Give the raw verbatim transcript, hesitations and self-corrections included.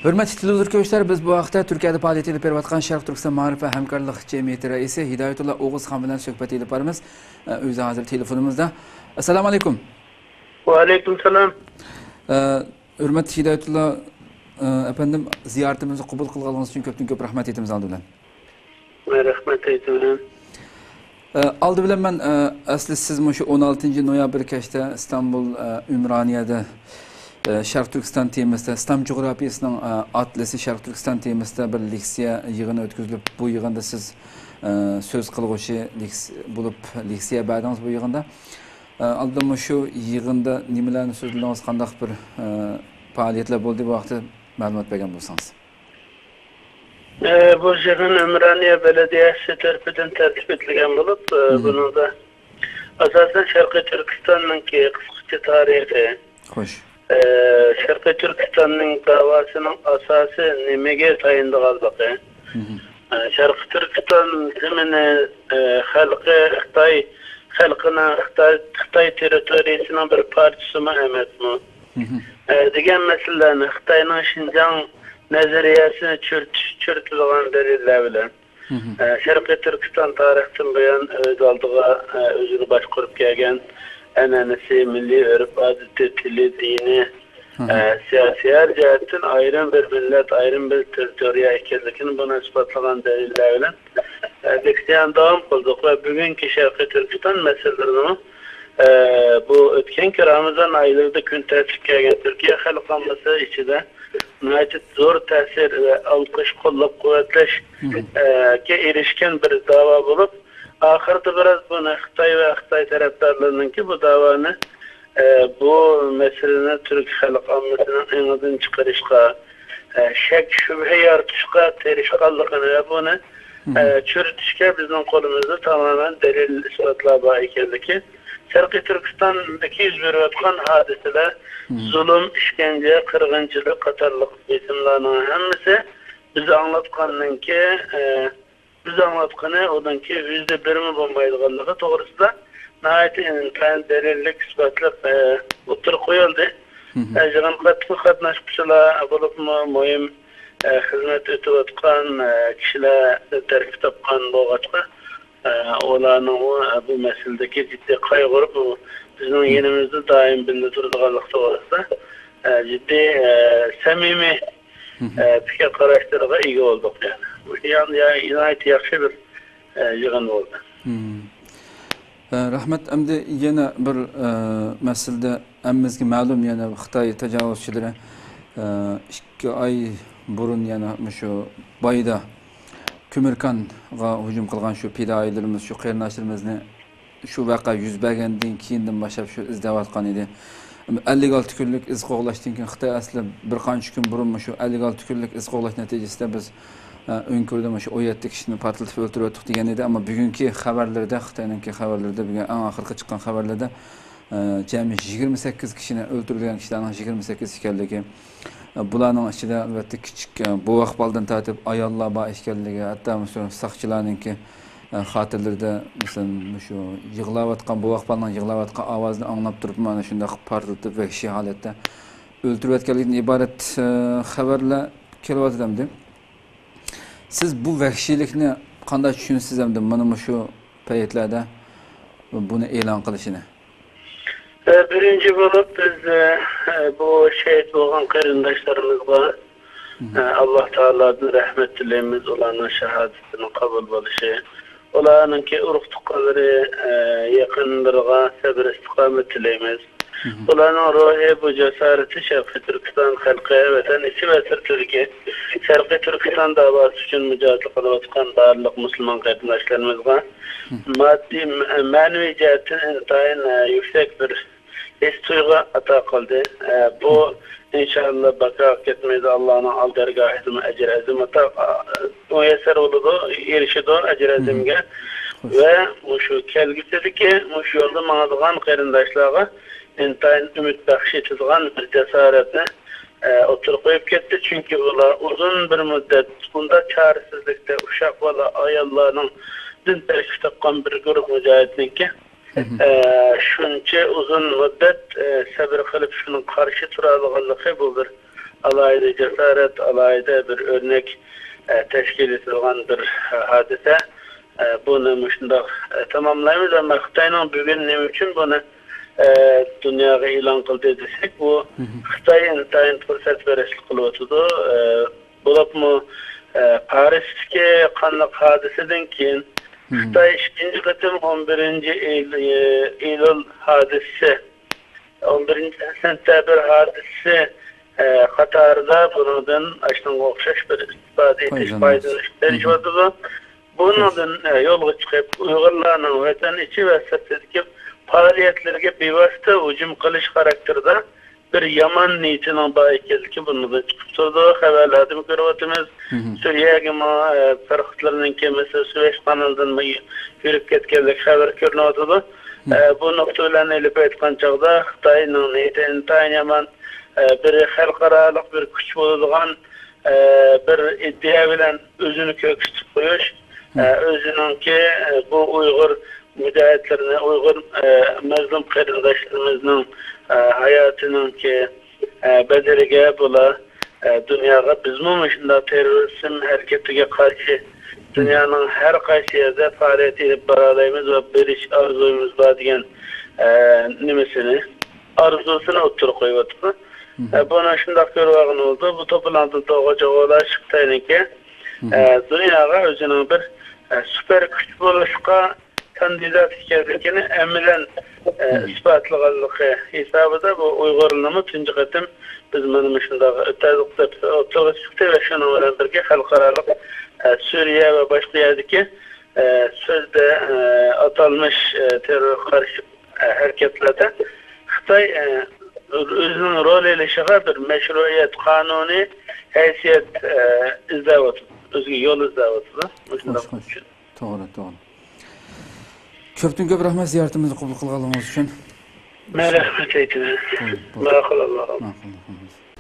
ھۆرمەتلىك تېلېۋىزور كۆرۈشلەر، بىز بۇ ھەقتە تۈركىيەدە پائالىيەت ئېلىپ بېرىۋاتقان شەرقىي تۈركىستان مائارىپ ۋە ھەمكارلىق جەمئىيىتى رەئىسى ھىدايەتۇللا ئوغۇزخان بىلەن سۆھبەت ئېلىپ بارىمىز. ئۆزى ھازىر تېلېفونىمىزدا. ئەسسالامۇ ئەلەيكۇم. ۋەئەلەيكۇم سالام. ئە، ھۆرمەتلىك ھىدايەتۇللا، ئە، ئەپەندىم، زىيارىتىمىزنى قوبۇل قىلغانلىقىڭىز ئۈچۈن كۆپتىن كۆپ رەھمەت ئېيتىمىز ئالدى بىلەن. رەھمەت ئېيتىمەن. ئە، ئالدى بىلەن مەن، ئە، ئەسلى سىز مۇشۇ ئون ئالتىنچى نويابىر كەچتە ئىستانبۇل، ئە، ئۈمرانىيەدە، ئە، شەرقىي تۈركىستان تېمىسىدا، ئىسلام جۇغراپىيىسىنىڭ، ئە، ئاتلىسى شەرقىي تۈركىستان تېمىسىدا بىر لېكسىيە يىغىنى ئۆتكۈزۈلۈپ، بۇ يىغىندا سىز، ئە، سۆز قىلغۇچى لېكس-، بولۇپ لېكسىيە بەردىڭىز بۇ يىغىندا. ئە، ئالدى مۇشۇ يىغىندا نېمىلەرنى سۆزلىدىڭىز، قانداق بىر، ئە، پائالىيەتلەر بولدى، بۇ ھەقتە مەلۇمات بەرگەن بولسىڭىز. ئە، بۇ يىغىن ئۈمرانىيە بەلەدىيەسى تەرىپىدىن تەرتىپ ئېتىلگەن بولۇپ، ئە، مم. بۇنىڭدا ئاساسەن شەرقىي تۈركىستاننىڭكى قىسقىچە تارىخى، خوش. ئە، شەرقىي تۈركىستاننىڭ داۋاسىنىڭ ئاساسى نېمىگە تايىنىدىغانلىقى، مم. ئە، شەرقىي تۈركىستان زېمىنى، ئە، خەلقى خىتاي خەلقىنىڭ خىتاي، خىتاي تېررىتورىيىسىنىڭ بىر پارچىسىمۇ ئەمەسمۇ؟ مم. ئە، دېگەن مەسىلىلەرنى خىتاينىڭ شىنجاڭ نەزەرىيەسىنى چۈرۈتۈش، چۈرۈتىدىغان دەلىللەر بىلەن، مم. ئە، شەرقىي تۈركىستان تارىختىن بۇيان ئۆز ئالدىغا، ئە، ئۆزىنى باشقۇرۇپ كەلگەن ئەنئەنىسى، مىللىي ئۆرپ-ئادىتى، تىلى، دىنى، مم. ئە، سىياسىي ھەر جەھەتتىن ئايرىم بىر مىللەت، ئايرىم بىر تېررىتورىيە ئىكەنلىكىنى بۇنى ئىسپاتلىغان دەلىللەر بىلەن، ئە، لېكسىيەنى داۋام قىلدۇق ۋە بۈگۈنكى شەرقىي تۈركىستان مەسىلىلىرىنىڭ، ئە، بۇ ئۆتكەنكى رامىزان ئايلىرىدا كۈن تەرتىپكە كەلگەن تۈركىيە خەلق ئاممىسى ئىچىدە ناھايىتى زور تەسىر ۋە ئالقىش، قوللاپ-قۇۋۋەتلەشكە ئېرىشكەن بىر داۋا بولۇپ، ئاخىرىدا بىراز بۇنى خىتاي ۋە خىتاي تەرەپدارلىرىنىڭكى بۇ داۋانى، ئە، بۇ مەسىلىنى تۈرك خەلق ئاممىسىنىڭ ئېڭىدىن چىقىرىشقا، ئە، شەك-شۈبھە يارىتىشقا تىرىشقانلىقىنى ۋە بۇنى، ئە، چۈرۈتۈشكە بىزنىڭ قولىمىزدا تامامەن دەلىل-ئىسپاتلار بار ئىكەنلىكى، شەرقىي تۈركىستاندىكى يۈز بېرىۋاتقان ھادىسىلەر، زۇلۇم، ئىشكەنجە، قىرغىنچىلىق قاتارلىق بېسىملارنىڭ ھەممىسى بىز ئاڭلاتقاندىن كېيىن، ئە، بىز ئاڭلاتقىنى ئۇنىڭكى يۈزدە بىرىمۇ بولمايدىغانلىقى توغرىسىدا ناھايىتى ئىنتايىن دەلىللىك، ئىسپاتلىق، ئە، ئوتتۇرىغا قويۇلدى. ئە، يىغىنغا قاتناشقۇچىلار بولۇپمۇ مۇھىم، ئە، خىزمەت ئۆتۈۋاتقان، ئە، كىشىلەر تەركىب تاپقان بولغاچقا، ئە، ئۇلارنىڭمۇ، ئە، بۇ مەسىلىدىكى جىددىي قايغۇرۇپ، بۇ بىزنىڭ يېنىمىزدا دائىم بىللە تۇرىدىغانلىقى توغرىسىدا، ئە، جىددىي، ئە، سەمىمىي، ئە، پىكىر قاراشلىرىغا ئىگە بولدۇق. يەنى، بۇ يا-، يا-، ناھايىتى ياخشى بىر، ئە، يىغىن بولدى. ئە، رەھمەت. ئەمدى يەنە بىر، ئە، مەسىلىدە ھەممىمىزگە مەلۇم، يەنە خىتاي تاجاۋۇزچىلىرى، ئە، ئىككى ئاي بۇرۇن يەنە مۇشۇ بايدا كۆمۈركانغا ھۇجۇم قىلغان شۇ پىدائىيلىرىمىز، شۇ قېرىنداشلىرىمىزنى شۇ ۋەقە يۈز بەرگەندىن كېيىندىن باشلاپ شۇ ئىزدەۋاتقان ئىدى. ئەللىك ئالتە كۈنلۈك ئىز قوغلاشتىن كېيىن خىتاي ئەسلى بىر قانچە كۈن بۇرۇن مۇشۇ ئەللىك ئالتە كۈنلۈك ئىز قوغلاش نەتىجىسىدە بىز، ئە، ئۆڭكۈردە مۇشۇ ئون يەتتە كىشىنى پارتلىتىپ ئۆلتۈرۈۋەتتۇق دېگەن ئىدى. ئەمما بۈگۈنكى خەۋەرلىرىدە، خىتاينىڭكى خەۋەرلىرىدە، بۈگۈن ئەڭ ئاخىرقى چىققان خەۋەرلەردە، ئە، جەمئىي يىگىرمە سەككىز كىشىنى، ئۆلتۈرۈلگەن كىشىلەرنىڭ يىگىرمە سەككىز ئىكەنلىكى، ئە، بۇلارنىڭ ئىچىدە، ئەلۋەتتە، كىچىك، ئە، بوۋاق بالىدىن تارتىپ ئاياللار بار ئىكەنلىكى، ھەتتا مۇشۇ ساقچىلارنىڭكى، ئە، خاتىرىلىرىدە، مەسىلەن، مۇشۇ يىغلاۋاتقان، بوۋاق بالىنىڭ يىغلاۋاتقان ئاۋازىنى ئاڭلاپ تۇرۇپ، مانا شۇنداق پارتلىتىپ، ۋەھشىي ھالەتتە ئۆلتۈرۈۋەتكەنلىكتىن ئىبارەت، ئە، خەۋەرلەر كېلىۋاتىدۇ ئەمدى. سىز بۇ ۋەھشىيلىكنى قانداق چۈشىنىسىز ئەمدى مانا مۇشۇ پەيتلەردە بۇنى ئېلان قىلىشىنى؟ ئە، بىرىنچى بولۇپ بىز، ئە، بۇ شېھىت بولغان قېرىنداشلىرىمىزغا، ئە، ئاللا تائالادىن رەھمەت تىلەيمىز، ئۇلارنىڭ شاھادىتىنىڭ قوبۇل بولۇشى، ئۇلارنىڭكى ئۇرۇق-تۇغقانلىرى، ئە، يېقىنلىرىغا سەبرى ئىستىقامەت تىلەيمىز. ئۇلارنىڭ روھى، بۇ جاسارىتى شەرقىي تۈركىستان خەلقى، ۋەتەن ئىچى ۋە سىرتىدىكى شەرقىي تۈركىستان داۋاسى ئۈچۈن مۇجاھىدە قىلىۋاتقان بارلىق مۇسۇلمان قېرىنداشلىرىمىزغا ماددىي، مە-، مەنىۋى جەھەتتىن ئىنتايىن، ئە، يۈكسەك بىر ھېس-تۇيغۇ ئاتا قىلدى. ئە، بۇ، ئىنشائاللا، بىكارغا كەتمەيدۇ، ئاللانىڭ ئال دەرگاھىدىمۇ ئەجىر ئەزىم ئاتا، ئە، مۇيەسسەر بولىدۇ، ئېرىشىدۇ ئەجىر ئەزىمگە. ۋە مۇشۇ كەلگۈسىدىكى مۇشۇ يولدا ماڭىدىغان قېرىنداشلارغا ئىنتايىن ئۈمىد بەخش ئېتىدىغان بىر جاسارەتنى، ئە، ئوتتۇرىغا قويۇپ كەتتى. چۈنكى ئۇلار ئۇزۇن بىر مۇددەت ئۇنداق چارىسىزلىكتە ئۇششاق بالا ئاياللارنىڭدىن تەركىب تاپقان بىر گۇرۇھ مۇجاھىدنىڭكى، ئە، شۇنچە ئۇزۇن مۇددەت، ئە، سەبرى قىلىپ شۇنىڭغا قارشى تۇرالىغانلىقى بۇ بىر ئالاھىدە جاسارەت، ئالاھىدە بىر ئۆرنەك، ئە، تەشكىل ئېتىلغان بىر، ئە، ھادىسە. ئە، بۇنى مۇشۇنداق، ئە، تاماملايمىز. ئەمما خىتاينىڭ بۈگۈن نېمە ئۈچۈن بۇنى، ئە، دۇنياغا ئېلان قىلدى دېسەك، بۇ خىتاي ئىنتايىن پۇرسەتپەرەسلىك قىلىۋاتىدۇ. ئە، بولۇپمۇ، ئە، پارىستىكى قانلىق ھادىسىدىن كېيىن خىتاي ئىككىنچى قېتىم ئون بىرىنچى ئىيۇل-، ئىيۇل ھادىسىسى، ئون بىرىنچى سېنتەبىر ھادىسىسى، ئە، قاتارىدا بۇنىڭدىن ئاشۇنىڭغا ئوخشاش بىر ئىستىپادە ئېتىش، پايدىلىنىش، پايدىلىنىش بېرىشىۋاتىدۇ. بۇنىڭدىن، ئە، يولغا چىقىپ، ئۇيغۇرلارنىڭ ۋەتەن ئىچى ۋە سىرتىدىكى پائالىيەتلىرىگە بىۋاسىتە ھۇجۇم قىلىش خاراكتېرىدا بىر يامان نىيىتىنىڭ بار ئىكەنلىكى بۇنىڭدىن چىقىپ تۇرىدۇ. خەۋەرلەردىمۇ كۆرۈۋاتىمىز. سۈرىيەگىمۇ، ئە، پەرقۇتلىرىنىڭ كېمىسى سۇۋەيش قانىلىدىنمۇ يۈرۈپ كەتكەنلىك خەۋەر كۆرۈنۈۋاتىدۇ. ئە، بۇ نۇقتا بىلەن ئېلىپ ئېيتقان چاغدا خىتاينىڭ نىيىتى ئىنتايىن يامان. ئە، بىر خەلقئارالىق بىر كۈچ بولىدىغان، ئە، بىر ئىدىيە بىلەن ئۆزىنى كۆرسىتىپ قويۇش، ئە، ئۆزىنىڭكى، ئە، بۇ ئۇيغۇر مۇجاھىدلىرىنى، ئۇيغۇر، ئە، مەزلۇم قېرىنداشلىرىمىزنىڭ، ئە، ھاياتىنىڭكى، ئە، بەدىلىگە بۇلار، ئە، دۇنياغا بىزمۇ مۇشۇنداق تېررورىزم ھەرىكىتىگە قارشى دۇنيانىڭ ھەر قايسى يەردە پائالىيەت ئېلىپ بارالايمىز ۋە بېرىش ئارزۇيىمىز بار دېگەن، ئە، نېمىسىنى، ئارزۇسىنى ئوتتۇرىغا قويۇۋاتىدۇ. ئە، بۇنى شۇنداق كۆرۈۋالغىلى بولىدۇ. بۇ توپىلاڭدىن توغرا جاۋابلاش خىتاينىڭكى، ئە، دۇنياغا ئۆزىنىڭ بىر، ئە، سۇپېر كۈچ بولۇشقا كاندىدات ئىكەنلىكىنى ئەمەلىيەن، ئە، ئىسپاتلىغانلىقى ھېسابىدا بۇ ئۇيغۇرلارنىمۇ تۇنجى قېتىم بىز مانا مۇشۇنداق ئۆتەلدۇق دەپ ئوتتۇرىغا چىقتى ۋە شۇنىڭ بىلەن بىرگە خەلقئارالىق، ئە، سۈرىيە ۋە باشقا يەردىكى، ئە، سۆزدە، ئە، ئاتالمىش، ئە، تېررورغا قارشى، ئە، ھەرىكەتلەردە خىتاي، ئە، ئۆزىنىڭ رول ئېلىشىغا بىر مەشرۇئىيەت، قانۇنىي ھەيسىيەت، ئە، ئىزدەۋاتىدۇ. ئۆزىگە يول ئىزدەۋاتىدۇ. مۇشۇنداق ئۈچۈن. توغرا، توغرا. كۆپتىن كۆپ رەھمەت زىيارىتىمىزنى قوبۇل قىلغانلىقىڭىز ئۈچۈن. مەن رەھمەت ئېيتىمەن. بولدى، بولدى. ماقۇل، ئاللا رازى بولسۇن. ماقۇل، ماقۇل.